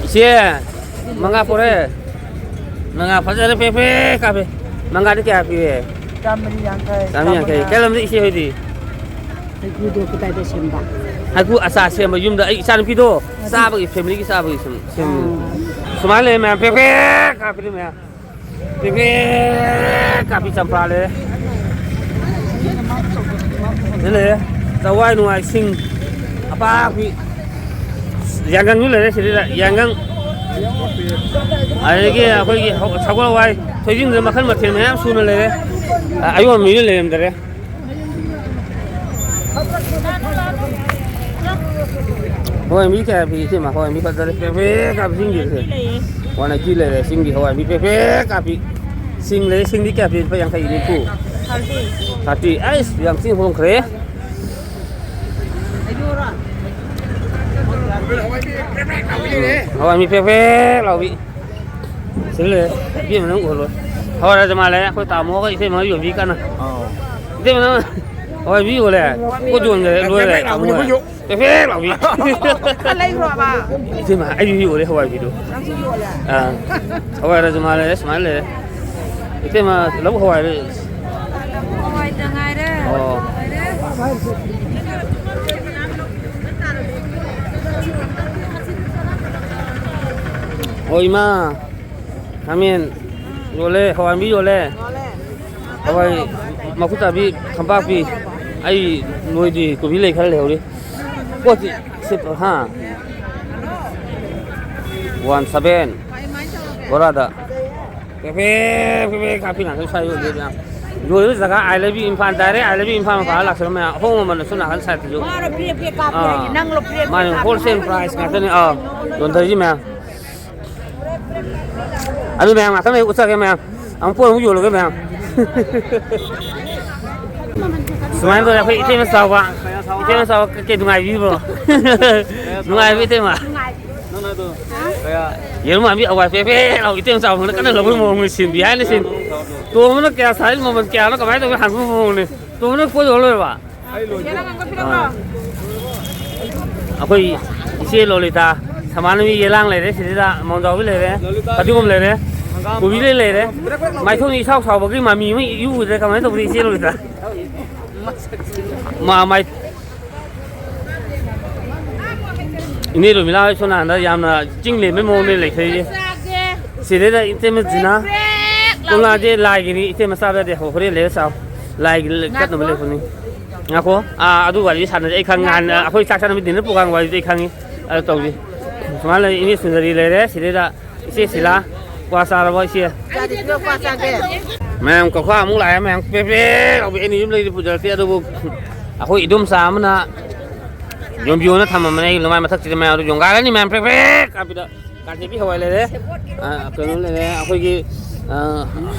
ꯏꯆꯦ, ꯃꯪꯒ꯭ꯔꯥ ꯄꯣꯔꯛꯑꯦ꯫ ꯃꯪꯒ꯭ꯔꯥ ꯐꯖꯔꯦ, ꯄꯦꯛ ꯄꯦꯛ ꯀꯥꯞꯄꯦ꯫ ꯃꯪꯒ꯭ꯔꯥꯗꯤ ꯀꯌꯥ ꯄꯤꯔꯦ? ꯆꯥꯝꯃꯔꯤ ꯌꯥꯡꯈꯩ, ꯆꯥꯝꯃꯔꯤ ꯌꯥꯡꯈꯩ꯫ ꯆꯥꯝꯃꯉꯥ꯫ ꯀꯩ ꯂꯝꯗ ꯏꯆꯦ ꯍꯣꯏꯗꯤ? ꯍꯩꯀ꯭ꯔꯨꯗꯣ ꯀꯗꯥꯏꯗ ꯁꯦꯝꯕ? ꯍꯩꯀ꯭ꯔꯨ ꯑꯆꯥꯔ ꯁꯦꯝꯕ ꯌꯨꯝꯗ ꯑꯩ ꯏꯆꯥꯅꯨꯄꯤꯗꯣ ꯑꯗꯨ ꯆꯥꯕꯒꯤ, ꯐꯦꯃꯤꯂꯤꯒꯤ ꯆꯥꯕꯒꯤ ꯁꯨꯝ ꯁꯦꯝ-, ꯑꯥ꯫ ꯁꯨꯃꯥꯏꯅ ꯂꯩ ꯃꯌꯥꯝ, ꯄꯦꯛ ꯄꯦꯛ ꯀꯥꯞꯄꯤꯅꯤ ꯃꯌꯥꯝ꯫ ꯄꯦꯛ ꯄꯦꯛ ꯀꯥꯞꯄꯤ ꯆꯝꯄ꯭ꯔꯥ ꯂꯩꯔꯦ꯫ ꯁꯤ ꯂꯩꯔꯦ꯫ ꯆꯋꯥꯏ ꯅꯨꯡꯋꯥꯏ ꯁꯤꯡ ꯑꯄꯥꯛꯄꯤ꯫ ꯌꯥꯏꯉꯪꯁꯨ ꯂꯩꯔꯦ ꯁꯤꯗꯩꯗ, ꯌꯥꯏꯉꯪ꯫ ꯑꯗꯒꯤ ꯑꯩꯈꯣꯏꯒꯤ ꯍꯧ-, ꯁꯒꯣꯜ ꯍꯋꯥꯏ, ꯊꯣꯏꯗꯤꯡꯗ ꯃꯈꯜ ꯃꯊꯦꯜ ꯃꯌꯥꯝ ꯁꯨꯅ ꯂꯩꯔꯦ꯫ ꯑ-, ꯑꯌꯣꯟꯕ ꯃꯤꯅ ꯂꯩꯔꯝꯗꯔꯦ꯫ ꯍꯋꯥꯏ ꯃꯤ ꯀꯌꯥ ꯄꯤ ꯏꯆꯦꯃ? ꯍꯋꯥꯏ ꯃꯤ ꯐꯖꯔꯦ꯫ ꯄꯦꯛ ꯄꯦꯛ ꯀꯥꯞꯄꯤ ꯆꯤꯡꯒꯤꯁꯦ꯫ ꯋꯥꯟ ꯑꯩꯠꯇꯤ ꯂꯩꯔꯦ ꯆꯤꯡꯒꯤ ꯍꯋꯥꯏ ꯃꯤ ꯄꯦꯛ ꯄꯦꯛ ꯀꯥꯞꯄꯤ꯫ ꯁꯤꯡ ꯂꯩꯔꯦ, ꯁꯤꯡꯗꯤ ꯀꯌꯥ ꯄꯤ? ꯂꯨꯄꯥ ꯌꯥꯡꯈꯩ, ꯅꯤꯐꯨ? ꯊꯥꯔꯇꯤ꯫ ꯊꯥꯔꯇꯤ꯫ ꯑꯩꯁ, ꯌꯥꯝ ꯊꯤꯅ ꯍꯣꯡꯈ꯭ꯔꯦ꯫ ꯎꯝ, ꯍꯋꯥꯏ ꯃꯤ ꯄꯦꯛ ꯄꯦꯛ ꯂꯥꯎꯕꯤ꯫ ꯁꯤꯗ ꯂꯩꯔꯦ꯫ ꯏꯕꯦꯝꯃ ꯅꯪ ꯎꯍꯜꯂꯣ꯫ ꯍꯋꯥꯏ ꯔꯥꯖꯃꯥ ꯂꯩꯔꯦ꯫ ꯑꯩꯈꯣꯏ ꯇꯥꯃꯣꯒ ꯏꯇꯩꯃꯒ ꯌꯣꯟꯕꯤ ꯀꯟꯅ꯫ ꯑꯧ꯫ ꯏꯇꯩꯃ ꯅꯪ ꯍꯋꯥꯏ ꯃꯤ ꯌꯣꯜꯂꯦ? ꯄꯣꯠ ꯌꯣꯟꯈ꯭ꯔꯦ, ꯂꯣꯏꯔꯦ꯫ ꯄꯦꯛ ꯄꯦꯛ ꯂꯥꯎꯕꯅꯦ ꯑꯩꯈꯣꯏꯁꯨ꯫ ꯄꯦꯛ ꯄꯦꯛ ꯂꯥꯎꯕꯤ꯫ ꯈꯔ ꯂꯩꯈ꯭ꯔꯣꯕ꯫ ꯏꯇꯩꯃ, ꯑꯩꯁꯨ ꯌꯣꯜꯂꯦ ꯍꯋꯥꯏꯕꯤꯗꯣ꯫ ꯅꯪꯁꯨ ꯌꯣꯜꯂꯦ꯫ ꯑꯥ꯫ ꯍꯋꯥꯏ ꯔꯥꯖꯃꯥ ꯂꯩꯔꯦ, ꯁꯨꯃꯥꯏꯅ ꯂꯩꯔꯦ꯫ ꯏꯇꯩꯃ, ꯂꯧꯕꯨꯛ ꯍꯋꯥꯏ꯫ ꯍꯋꯥꯏꯗ ꯉꯥꯏꯔꯦ꯫ ꯑꯣ꯫ ꯑꯣ, ꯏꯃꯥ, ꯈꯥꯃꯦꯟ ꯌꯣꯜꯂꯦ, ꯍꯋꯥꯏꯕꯤ ꯌꯣꯜꯂꯦ꯫ ꯌꯣꯜꯂꯦ꯫ ꯍꯋꯥꯏ ꯃꯀꯨ ꯆꯥꯕꯤ, ꯈꯝꯄꯥꯛꯄꯤ꯫ ꯑꯩ ꯂꯣꯏꯗ꯭ꯔꯤ, ꯀꯣꯕꯤ ꯂꯩ ꯈꯔ ꯂꯩꯍꯧꯔꯤ꯫ ꯄꯣꯠꯁꯤ ꯁꯤꯠꯄ, ꯍꯥ? One seven ꯕꯣꯔꯥꯗ꯫ ꯄꯦ ꯄꯦ ꯄꯦ ꯄꯦ ꯀꯥꯞꯄꯤ ꯉꯥꯛꯇ ꯁ꯭ꯋꯥꯏ ꯌꯣꯜꯂꯤ ꯃꯌꯥꯝ꯫ ꯌꯣꯜꯂꯤꯕ ꯖꯒꯥ I love you Imphal, direct I love you Imphal ꯃꯄꯥꯗ ꯂꯥꯛꯆꯕ ꯃꯌꯥꯝ꯫ ꯑꯍꯣꯡꯕ ꯃꯃꯜꯗ ꯁꯣꯝ ꯅꯥꯀꯟ ꯁꯥꯏꯠꯇꯁꯨ꯫ ꯃꯥꯔꯣ ꯄꯦ ꯄꯦ ꯀꯥꯞꯄꯤ ꯑꯥ꯫ ꯍꯥꯏꯁꯦ? ꯅꯪꯂꯣ ꯄꯦ ꯄꯦ ꯃꯥꯅꯦ, ꯀꯥꯞꯄꯤ? Wholesale price ꯉꯥꯛꯇꯅꯤ꯫ ꯑꯥ, ꯌꯣꯟꯊꯔꯤꯁꯤ ꯃꯌꯥꯝ꯫ ꯑꯗꯨ ꯃꯌꯥꯝ ꯉꯥꯛꯇꯪ ꯂꯩ ꯎꯠꯆꯒꯦ ꯃꯌꯥꯝ꯫ ꯑꯃꯨꯛ ꯄꯣꯠ ꯑꯃꯨꯛ ꯌꯣꯜꯂꯒꯦ ꯃꯌꯥꯝ꯫ ꯁꯨꯃꯥꯏꯅ ꯇꯧꯔꯦ ꯑꯩꯈꯣꯏ ꯏꯇꯩꯃ ꯆꯥꯎꯕ꯫ ꯏꯇꯩꯃ ꯆꯥꯎꯕ ꯀꯩ ꯀꯩ ꯅꯨꯡꯉꯥꯏꯕꯤꯕ꯭ꯔꯣ? ꯅꯨꯡꯉꯥꯏꯕꯤ ꯏꯇꯩꯃ? ꯅꯪꯅ ꯑꯗꯨ ꯌꯦꯔꯨꯝ ꯃꯥꯟꯕꯤ ꯑꯋꯥꯏ ꯄꯦ ꯄꯦ ꯂꯥꯎ ꯏꯇꯦꯝ ꯆꯥꯎꯕꯅ ꯀꯟꯅ ꯂꯧꯕꯒꯤ ꯃꯑꯣꯡꯅꯤ ꯁꯤꯟꯕꯤ ꯍꯥꯏꯅ ꯁꯤꯟ꯫ ꯇꯣꯝꯕꯅ ꯀꯌꯥ ꯁꯥꯏ ꯃꯃꯜ ꯀꯌꯥꯅꯣ ꯀꯃꯥꯏꯅ ꯇꯧꯒꯦ ꯍꯪꯕꯒꯤ ꯃꯑꯣꯡꯅꯤ꯫ ꯇꯣꯝꯕꯅ ꯄꯣꯠ ꯌꯣꯜ ꯂꯣꯏꯔꯕ? ꯑꯥ꯫ ꯑꯩꯈꯣꯏ ꯏꯆꯦ ꯂꯣꯂꯤꯇꯥ, ꯁꯃꯥꯟꯅꯕꯤ ꯌꯦꯂꯥꯡ ꯂꯩꯔꯦ, ꯁꯤꯗꯩꯗ ꯃꯣꯟꯖꯥꯎꯕꯤ ꯂꯩꯔꯦ, ꯐꯗꯤꯒꯣꯝ ꯂꯩꯔꯦ, ꯀꯣꯕꯤ ꯂꯩ ꯂꯩꯔꯦ, ꯃꯥꯏꯊꯣꯡ ꯏꯁꯥꯎ ꯁꯥꯎꯕꯒꯤ ꯃꯃꯤ ꯑꯃ ꯏꯎ ꯎꯗ꯭ꯔꯦ꯫ ꯀꯃꯥꯏꯅ ꯇꯧꯕꯅꯣ ꯏꯆꯦ ꯂꯣꯂꯤꯇꯥ? ꯃꯥ ꯃꯥꯏ ꯏꯅꯦ ꯔꯣꯃꯤꯂꯥ ꯍꯣꯏ ꯁꯣꯝ ꯅꯥꯀꯟꯗ ꯌꯥꯝꯅ ꯆꯤꯡ ꯂꯦꯝꯕꯩ ꯃꯑꯣꯡꯗ ꯂꯩꯊꯣꯛꯏꯁꯦ꯫ ꯁꯤꯗꯩꯗ ꯏꯇꯩꯃ ꯖꯤꯅꯥ, ꯀꯣꯝꯂꯥꯁꯦ ꯂꯥꯏꯒꯤꯅꯤ, ꯏꯇꯩꯃ ꯆꯥꯕ ꯌꯥꯗꯦ, ꯍꯣꯔꯦꯟ ꯂꯩꯔ ꯆꯥꯎ꯫ ꯂꯥꯏꯒꯤ ꯀꯠꯅꯕ ꯂꯩꯔꯛꯄꯅꯤ꯫ ꯉꯥꯏꯈꯣ, ꯑꯥ, ꯑꯗꯨ ꯋꯥꯔꯤ ꯁꯥꯟꯅꯁꯦ꯫ ꯑꯩ ꯈꯪꯉꯤ, ꯅꯍꯥꯟ ꯑꯩꯈꯣꯏ ꯆꯥꯛ ꯆꯥꯅꯕ dinner program ꯋꯥꯔꯤꯗꯤ ꯑꯩ ꯈꯪꯉꯤ꯫ ꯑꯗꯨ ꯇꯧꯁꯤ꯫ ꯁꯨꯃꯥꯏꯅ ꯂꯩ, ꯏꯅꯦ ꯁꯨꯟꯗꯔꯤ ꯂꯩꯔꯦ ꯁꯤꯗꯩꯗ꯫ ꯏꯆꯦ ꯁꯤꯂꯥ, ꯀ꯭ꯋꯥ ꯆꯥꯔꯕꯣ ꯏꯆꯦ? ꯆꯥꯗ꯭ꯔꯤꯕꯣ, ꯀ꯭ꯋꯥ ꯆꯥꯒꯦ꯫ ꯃꯌꯥꯝ ꯀꯧꯈꯥ ꯑꯃꯨꯛ ꯂꯥꯛꯑꯦ, ꯃꯌꯥꯝ ꯄ꯭ꯔꯦꯛ ꯄ꯭ꯔꯦꯛ ꯂꯥꯎꯕꯤ꯫ ꯑꯩꯅ ꯌꯨꯝ ꯂꯩꯗꯤ ꯄꯨꯖꯔꯛꯇꯦ, ꯑꯗꯨꯕꯨ ꯑꯩꯈꯣꯏ ꯏꯗꯣꯝꯆꯥ ꯑꯃꯅ ꯌꯣꯟꯕꯤꯌꯣꯅ ꯊꯝꯃꯝꯕꯅꯦ ꯑꯩ ꯂꯨꯃꯥꯏ ꯃꯊꯛꯁꯤꯗ꯫ ꯃꯌꯥꯝ ꯑꯗꯨ ꯌꯣꯡꯒꯥꯏꯔꯅꯤ ꯃꯌꯥꯝ ꯄ꯭ꯔꯦꯛ ꯄ꯭ꯔꯦꯛ ꯀꯥꯞꯄꯤꯗ꯫ ꯀꯥꯟꯆꯤꯄꯤ ꯍꯋꯥꯏ ꯂꯩꯔꯦ, ꯑ, ꯀꯩꯅꯣ ꯂꯩꯔꯦ, ꯑꯩꯈꯣꯏꯒꯤ, ꯑ,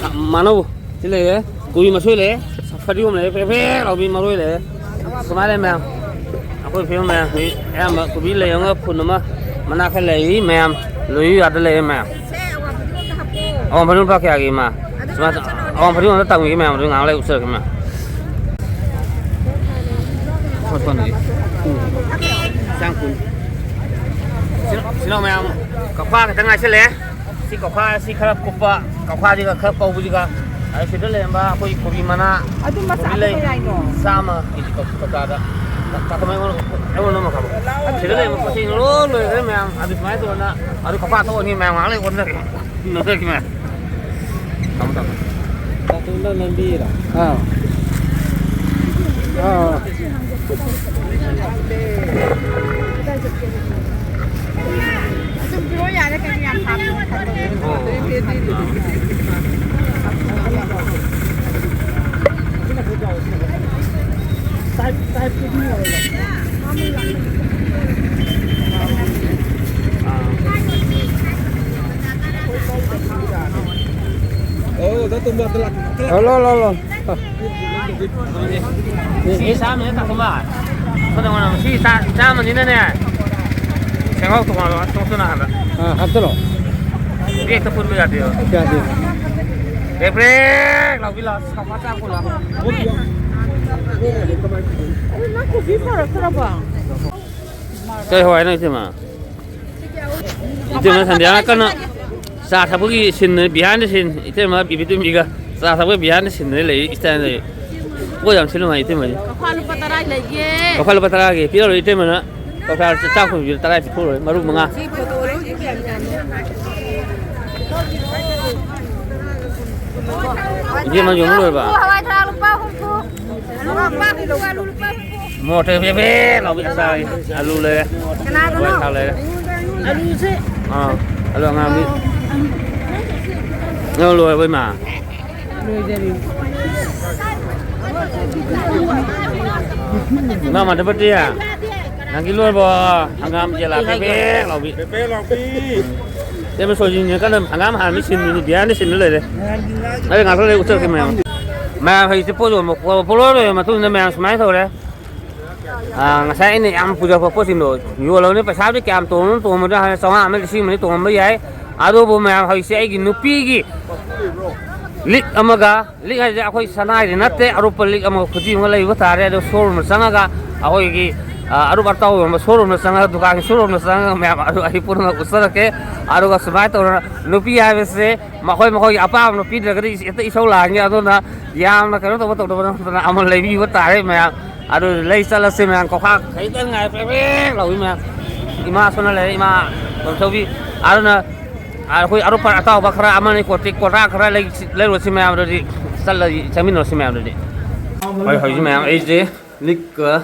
ꯃꯥꯅꯧ ꯁꯤ ꯂꯩꯔꯦ, ꯀꯣꯕꯤ ꯃꯁꯣꯏ ꯂꯩꯔꯦ, ꯐꯗꯤꯒꯣꯝ ꯂꯩꯔꯦ, ꯄ꯭ꯔꯦꯛ ꯄ꯭ꯔꯦꯛ ꯂꯥꯎꯕꯤ ꯃꯔꯣꯏ ꯂꯩꯔꯦ꯫ ꯁꯨꯃꯥꯏꯅ ꯂꯩ ꯃꯌꯥꯝ꯫ ꯑꯩꯈꯣꯏ ꯐꯤꯕꯝ ꯃꯌꯥꯝꯁꯤ ꯑꯌꯥꯝꯕ ꯀꯣꯕꯤ ꯂꯩ ꯑꯃꯒ ꯐꯨꯟ ꯑꯃ ꯃꯅꯥ ꯈꯔ ꯂꯩꯔꯤ ꯃꯌꯥꯝ꯫ ꯂꯣꯏ ꯌꯥꯗ ꯂꯩꯔꯦ ꯃꯌꯥꯝ꯫ ꯁꯦ, ꯑꯋꯥ ꯐꯗꯤꯒꯣꯝꯗ ꯍꯥꯞꯄꯣ꯫ ꯑꯋꯥ ꯐꯗꯤꯒꯣꯝ ꯂꯨꯄꯥ ꯀꯌꯥꯒꯤ ꯏꯃꯥ? ꯑꯗꯨ ꯁꯨꯃꯥꯏꯅ ꯆꯞ ꯆꯥꯅ ꯑꯋꯥ ꯐꯗꯤꯒꯣꯝꯗ ꯇꯝꯒꯦ ꯃꯌꯥꯝ, ꯑꯗꯨ ꯉꯥꯏꯍꯥꯛ ꯂꯩ ꯎꯠꯆꯔꯛꯀꯦ ꯃꯌꯥꯝ꯫ ꯁꯣꯟ ꯁꯣꯟ ꯆꯥꯡ ꯀꯨꯟ꯫ ꯁꯤꯅ, ꯁꯤꯅ ꯃꯌꯥꯝ ꯀꯧꯈꯥ ꯈꯛꯇ ꯉꯥꯏꯁꯤꯜꯂꯦ꯫ ꯁꯤ ꯀꯧꯈꯥ, ꯁꯤ ꯈꯔ ꯀꯨꯞꯄ ꯀꯧꯈꯥꯁꯤꯒ ꯈꯔ ꯄꯧꯕꯁꯤꯒ, ꯑꯗꯩ ꯁꯤꯗ ꯂꯩꯔꯝꯕ ꯑꯩꯈꯣꯏ ꯀꯣꯕꯤ ꯃꯅꯥ, ꯑꯗꯨ ꯃꯆꯥ ꯀꯣꯕꯤ ꯂꯩ ꯀꯌꯥꯅꯣ? ꯆꯥꯝꯃ ꯀꯦꯖꯤ ꯀꯧ-, ꯀꯧꯇꯥꯗ꯫ ꯇꯥ-, ꯇꯥ-, ꯀꯃꯥꯏ ꯑꯣꯟ-, ꯑꯩꯉꯣꯟꯗ ꯑꯃ ꯈꯥꯕ꯫ ꯁꯤꯗ ꯂꯩꯔꯝꯕ ꯄꯣꯠ ꯆꯩ ꯂꯣꯏ ꯂꯣꯏꯈ꯭ꯔꯦ ꯃꯌꯥꯝ꯫ ꯑꯗꯨ ꯁꯨꯃꯥꯏꯅ ꯇꯧꯗꯅ ꯑꯗꯨ ꯀꯧꯈꯥ ꯊꯣꯛꯑꯅꯤ ꯃꯌꯥꯝ, ꯉꯥꯏꯍꯥꯛ ꯂꯩ ꯑꯣꯟꯅꯔꯒꯦ꯫ ꯅꯣꯛꯅꯔꯛꯈꯤꯅꯦ꯫ ꯇꯥꯃꯣ, ꯇꯥꯃꯣ꯫ ꯇꯥꯇꯣꯟꯗ ꯅꯝꯕꯤꯔꯣ? ꯑꯥ꯫ ꯑꯥ꯫ ꯑꯗꯨꯝ ꯄꯤꯔꯛꯑꯣ ꯌꯥꯔꯦ, ꯀꯩꯅꯣ ꯌꯥꯝ ꯍꯥꯞꯄꯤ꯫ Hello, hello, hello. ꯁꯤ ꯆꯥꯝꯃꯅꯦ ꯇꯥꯇꯣꯝꯕ꯫ ꯁꯣꯝꯗ ꯉꯥꯏꯔꯝꯃꯣ꯫ ꯁꯤ ꯆꯥ-, ꯆꯥꯝꯃꯅꯤꯅꯅꯦ꯫ ꯆꯦꯡꯉꯥꯎ ꯇꯣꯉꯥꯟꯕ ꯇꯣꯡꯁꯨ ꯅꯥꯍꯟꯕ꯫ ꯑꯥ, ꯍꯥꯞꯆꯜꯂꯣ꯫ ꯕꯦꯛꯇ ꯄꯨꯟꯕ ꯌꯥꯗꯦꯕ꯫ ꯌꯥꯗꯦ꯫ ꯕ꯭ꯔꯦꯛ ꯕ꯭ꯔꯦꯛ ꯂꯥꯎꯕꯤ ꯂꯥꯎ꯫ ꯁꯥ ꯃꯆꯥ ꯀꯣꯜꯂꯣ꯫ ꯑꯗꯨ ꯅꯪ ꯀꯣꯐꯤ ꯄꯨꯔꯛꯇ꯭ꯔꯕꯣ? ꯀꯩ ꯍꯋꯥꯏꯅꯣ, ꯏꯇꯩꯃ? ꯏꯇꯩꯃ ꯁꯟꯙ꯭ꯌꯥꯅ ꯀꯟꯅ ꯆꯥ ꯊꯛꯄꯒꯤ ꯁꯤꯟꯅꯤ, behind the scene꯫ ꯏꯇꯩꯃ ꯕꯤꯕꯤꯇꯨꯝꯕꯤꯒ ꯆꯥ ꯊꯛꯄꯒꯤ behind the sceneꯗ ꯂꯩ, ꯏꯁꯇꯥꯏꯜꯗ ꯂꯩ꯫ ꯄꯣꯠ ꯌꯥꯝ ꯁꯤꯠꯂꯝꯃꯦ ꯏꯇꯩꯃꯁꯦ꯫ ꯀꯧꯈꯥ ꯂꯨꯄꯥ ꯇꯔꯥ ꯂꯩꯒꯦ꯫ ꯀꯧꯈꯥ ꯂꯨꯄꯥ ꯇꯔꯥꯒꯤ ꯄꯤꯔꯛꯑꯣ ꯏꯇꯩꯃꯅ꯫ ꯀꯧꯈꯥ ꯆꯥꯛ ꯊꯣꯡꯕꯤꯗ ꯇꯔꯥ ꯄꯤꯊꯣꯛꯎꯔꯣꯏ, ꯃꯔꯨ ꯃꯉꯥ꯫ ꯏꯕꯦꯝꯃ ꯌꯣꯟꯕ ꯂꯣꯏꯔꯕ? ꯍꯋꯥꯏ ꯊ꯭ꯔꯥꯛ ꯂꯨꯄꯥ ꯍꯨꯝꯐꯨ꯫ ꯃꯣꯔꯣꯛ ꯑꯇꯦꯛꯄ ꯄꯦ ꯄꯦ ꯂꯥꯎꯕꯤ ꯑꯆꯥꯔ, ꯑꯂꯨ ꯂꯩꯔꯦ꯫ ꯀꯅꯥꯗꯅꯣ? ꯍꯋꯥꯏ ꯊ꯭ꯔꯥꯛ ꯂꯩꯔꯦ꯫ ꯑꯂꯨꯁꯦ꯫ ꯑꯥ, ꯑꯂꯨ ꯑꯉꯥꯡꯕꯤ꯫ ꯅꯪ ꯂꯣꯏꯔꯕ, ꯏꯃꯥ? ꯂꯣꯏꯗꯔꯤ꯫ ꯏꯃꯥ ꯃꯥꯙꯕꯄꯇꯤ, ꯅꯪꯒꯤ ꯂꯣꯏꯔꯕꯣ? ꯍꯪꯒꯥꯝ ꯖꯦꯂꯥ ꯄꯦ ꯄꯦ ꯂꯥꯎꯕꯤ꯫ ꯄꯦ ꯄꯦ ꯂꯥꯎꯕꯤ꯫ ꯏꯇꯩꯃ ꯁꯣꯏꯖꯤꯟꯁꯤꯅ ꯀꯟꯅ ꯍꯪꯒꯥꯝ ꯍꯥꯟꯕ ꯁꯤꯟꯕꯤꯅꯤ, behind the sceneꯗ ꯂꯩꯔꯦ꯫ ꯑꯩ ꯉꯥꯛꯇꯪ ꯂꯩ ꯎꯠꯆꯔꯛꯀꯦ ꯃꯌꯥꯝ꯫ ꯃꯌꯥꯝ ꯍꯧꯖꯤꯛꯇꯤ ꯄꯣꯠ ꯌꯣꯟꯕ ꯄꯣꯠ ꯂꯣꯏ ꯂꯣꯏꯔ ꯃꯇꯨꯡꯗ ꯃꯌꯥꯝ ꯁꯨꯃꯥꯏꯅ ꯇꯧꯔꯦ꯫ ꯑꯥ, ꯉꯁꯥꯏ ꯑꯩꯅ ꯌꯥꯝ ꯄꯨꯖꯔꯛꯄ ꯄꯣꯠꯁꯤꯡꯗꯣ ꯌꯣꯜꯂꯕꯅꯤ꯫ ꯄꯩꯁꯥꯕꯨꯗꯤ ꯀꯌꯥꯝ ꯇꯣꯡꯕꯅꯣ ꯇꯣꯡꯕꯗꯣ ꯍꯥꯏꯅ ꯆꯥꯝꯃꯉꯥ ꯑꯃ ꯂꯤꯁꯤꯡ ꯑꯃ ꯇꯣꯡꯉꯝꯕ ꯌꯥꯏ꯫ ꯑꯗꯨꯕꯨ ꯃꯌꯥꯝ ꯍꯧꯖꯤꯛꯁꯦ ꯑꯩꯒꯤ ꯅꯨꯄꯤꯒꯤ ꯂꯤꯛ ꯑꯃꯒ, ꯂꯤꯛ ꯍꯥꯏꯁꯦ ꯑꯩꯈꯣꯏ ꯁꯅꯥꯒꯤꯗꯤ ꯅꯠꯇꯦ, ꯑꯔꯨꯞꯄ ꯂꯤꯛ ꯑꯃꯒ ꯈꯨꯖꯤ ꯑꯃꯒ ꯂꯩꯕ ꯇꯥꯔꯦ꯫ ꯑꯗꯣ showroomꯗ ꯆꯪꯉꯒ ꯑꯩꯈꯣꯏꯒꯤ, ꯑꯥ, ꯑꯔꯨꯞ ꯑꯇꯥꯎ ꯌꯣꯟꯕ showroomꯗ ꯆꯪꯉꯒ, ꯗꯨꯀꯥꯟꯒꯤ showroomꯗ ꯆꯪꯉꯒ ꯃꯌꯥꯝ ꯑꯗꯨ ꯑꯩ ꯄꯨꯝꯅꯃꯛ ꯎꯠꯆꯔꯛꯀꯦ꯫ ꯑꯗꯨꯒ ꯁꯨꯃꯥꯏꯅ ꯇꯧꯗꯅ ꯅꯨꯄꯤ ꯍꯥꯏꯕꯁꯦ ꯃꯈꯣꯏ ꯃꯈꯣꯏꯒꯤ ꯑꯄꯥꯝꯕꯗꯣ ꯄꯤꯗ꯭ꯔꯒꯗꯤ ꯍꯦꯛꯇ ꯏꯁꯧ ꯂꯥꯡꯉꯤ꯫ ꯑꯗꯨꯅ ꯌꯥꯝꯅ ꯀꯩꯅꯣ ꯇꯧꯕ ꯇꯧꯗꯕ ꯅꯠꯇꯅ ꯑꯃ ꯂꯩꯕꯤꯕ ꯇꯥꯔꯦ ꯃꯌꯥꯝ꯫ ꯑꯗꯨ ꯂꯩ ꯆꯠꯂꯁꯦ ꯃꯌꯥꯝ꯫ ꯀꯧꯈꯥ ꯈꯤꯇꯪ ꯉꯥꯏ ꯄ꯭ꯔꯦꯛ ꯄ꯭ꯔꯦꯛ ꯂꯥꯎꯏ ꯃꯌꯥꯝ꯫ ꯏꯃꯥ ꯁꯣꯝꯗ ꯂꯩꯔꯦ, ꯏꯃꯥ ꯄꯝꯆꯧꯕꯤ꯫ ꯑꯗꯨꯅ ꯑꯩꯈꯣꯏ ꯑꯔꯨꯞꯄ ꯑꯇꯥꯎꯕ ꯈꯔ ꯑꯃꯅꯤ, ꯀꯣꯇꯦꯛ ꯀꯣꯇꯥ ꯈꯔ ꯂꯩ-, ꯂꯩꯔꯨꯔꯁꯤ ꯃꯌꯥꯝ꯫ ꯑꯗꯨꯗꯤ ꯆꯠꯂꯁꯤ, ꯆꯠꯃꯤꯟꯅꯔꯁꯤ ꯃꯌꯥꯝ꯫ ꯑꯗꯨꯗꯤ ꯍꯣꯏ, ꯍꯧꯖꯤꯛ ꯃꯌꯥꯝ ꯑꯩꯁꯦ ꯂꯤꯛꯀ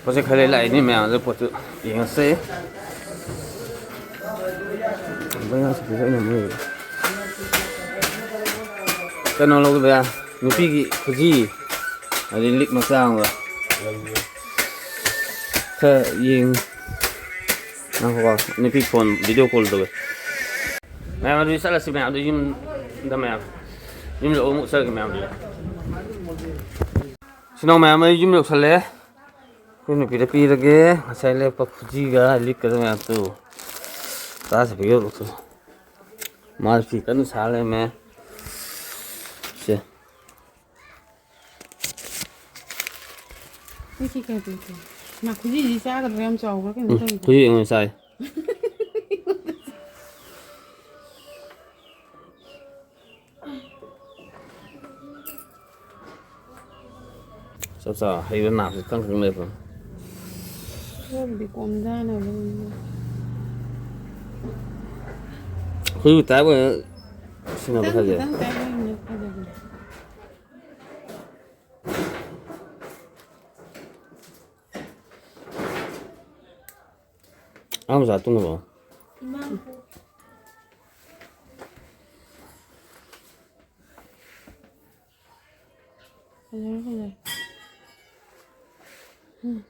ꯄꯣꯠ ꯆꯩ ꯈꯔ ꯂꯩ ꯂꯥꯛꯏꯅꯤ ꯃꯌꯥꯝ꯫ ꯑꯗꯨ ꯄꯣꯠꯇꯨ ꯌꯦꯡꯉꯁꯦ꯫ ꯀꯩꯅꯣ ꯂꯧꯒꯦ ꯚꯩꯌꯥ, ꯅꯨꯄꯤꯒꯤ ꯈꯨꯖꯤ, ꯑꯗꯩ ꯂꯤꯛ ꯃꯆꯥ ꯑꯃꯒ ꯈꯔ ꯌꯦꯡ-, ꯉꯥꯏꯈꯣꯀꯣ, ꯅꯨꯄꯤ phone video call ꯇꯧꯋꯦ꯫ ꯃꯌꯥꯝ ꯑꯗꯨꯗꯤ ꯆꯠꯂꯁꯤ, ꯃꯌꯥꯝ ꯑꯗꯨ ꯌꯨꯝꯗ, ꯃꯌꯥꯝ ꯌꯨꯝꯗ ꯑꯃꯨꯛ ꯆꯠꯂꯒꯦ ꯃꯌꯥꯝ ꯑꯗꯨꯗꯤ꯫ ꯁꯤꯅ ꯃꯌꯥꯝ ꯑꯩ ꯌꯨꯝ ꯌꯧꯁꯜꯂꯦ꯫ ꯑꯩꯈꯣꯏ ꯅꯨꯄꯤꯗ ꯄꯤꯔꯒꯦ꯫ ꯉꯁꯥꯏ ꯂꯦꯞꯄ ꯈꯨꯖꯤꯒ ꯂꯤꯛꯀꯗꯕ ꯃꯌꯥꯝꯗꯨ꯫ ꯇꯔꯥ ꯆꯠꯄꯤꯒ ꯂꯧꯊꯣꯛ꯫ ꯃꯥꯁꯨ ꯐꯤ ꯀꯟꯅ ꯁꯥ ꯂꯩꯔꯝꯃꯦ꯫ ꯁꯦ꯫ ꯑꯩ ꯁꯤ ꯀꯩ ꯄꯤꯔꯛꯀꯦ? ꯃꯥ ꯈꯨꯖꯤꯁꯤ ꯆꯥꯒꯗ꯭ꯔꯥ? ꯌꯥꯝ ꯆꯥꯎꯕ꯭ꯔꯥ ꯀꯩꯅꯣ ꯎꯝ, ꯇꯧꯋꯤꯗ꯫ ꯈꯨꯖꯤ ꯑꯩꯉꯣꯟꯗ ꯆꯥꯏ꯫ ꯆꯞ ꯆꯥ ꯍꯩꯕ ꯅꯥꯞꯁꯦ ꯀꯪ ꯀꯪ ꯂꯩꯕ꯫ ꯈꯔꯕꯨꯗꯤ ꯀꯣꯝꯖꯥꯅꯕꯅꯤꯅ꯫ ꯑꯩꯈꯣꯏꯕꯨ ꯇꯥꯏꯞ ꯑꯣꯏꯅ ꯁꯤꯟꯅꯕ ꯈꯤꯇꯪ ꯐꯖꯩ꯫ ꯈꯤꯇꯪ ꯇꯥꯏꯞ ꯑꯣꯏꯅ ꯐꯖꯕꯅꯦ꯫ ꯑꯉꯥꯡ ꯃꯆꯥ ꯇꯨꯝꯈ꯭ꯔꯕꯣ? ꯐꯖꯔꯦ, ꯐꯖꯔꯦ꯫ ꯎꯝ꯫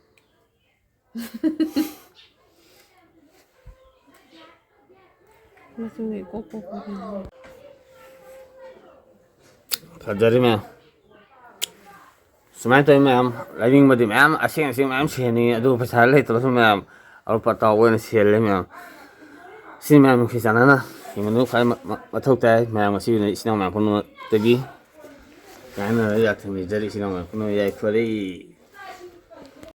ꯃꯆꯨꯒ ꯏꯀꯣꯛ ꯀꯣꯛꯄ ꯀꯩꯅꯣ꯫ ꯐꯖꯔꯦ ꯃꯌꯥꯝ꯫ ꯁꯨꯃꯥꯏꯅ ꯇꯧꯋꯤ ꯃꯌꯥꯝ, ꯂꯩꯅꯤꯡꯕꯗꯤ ꯃꯌꯥꯝ ꯑꯁꯦꯡ ꯑꯁꯦꯡ ꯃꯌꯥꯝ ꯁꯤꯍꯟꯅꯤꯡꯉꯤ, ꯑꯗꯨꯕꯨ ꯄꯩꯁꯥ ꯂꯩꯇ꯭ꯔꯁꯨ ꯃꯌꯥꯝ ꯑꯔꯨꯞꯄ ꯑꯇꯥꯎꯕ ꯑꯣꯏꯅ ꯁꯤꯍꯜꯂꯦ ꯃꯌꯥꯝ꯫ ꯁꯤ ꯃꯌꯥꯝ ꯅꯨꯡꯁꯤ ꯆꯥꯟꯅꯅ ꯍꯤꯡꯕꯗꯨ ꯈ꯭ꯋꯥꯏ ꯃ-, ꯃ-, ꯃꯊꯧ ꯇꯥꯏ꯫ ꯃꯌꯥꯝ ꯉꯁꯤ ꯑꯣꯏꯅ ꯏꯆꯤꯟ ꯏꯅꯥꯎ ꯃꯌꯥꯝ ꯄꯨꯝꯅꯃꯛꯇꯒꯤ ꯀꯥꯏꯅꯅ ꯌꯥꯊꯪ ꯅꯤꯖꯔꯤ, ꯏꯆꯤꯟ ꯏꯅꯥꯎ ꯃꯌꯥꯝ ꯄꯨꯝꯅꯃꯛ ꯌꯥꯏꯐꯔꯦ꯫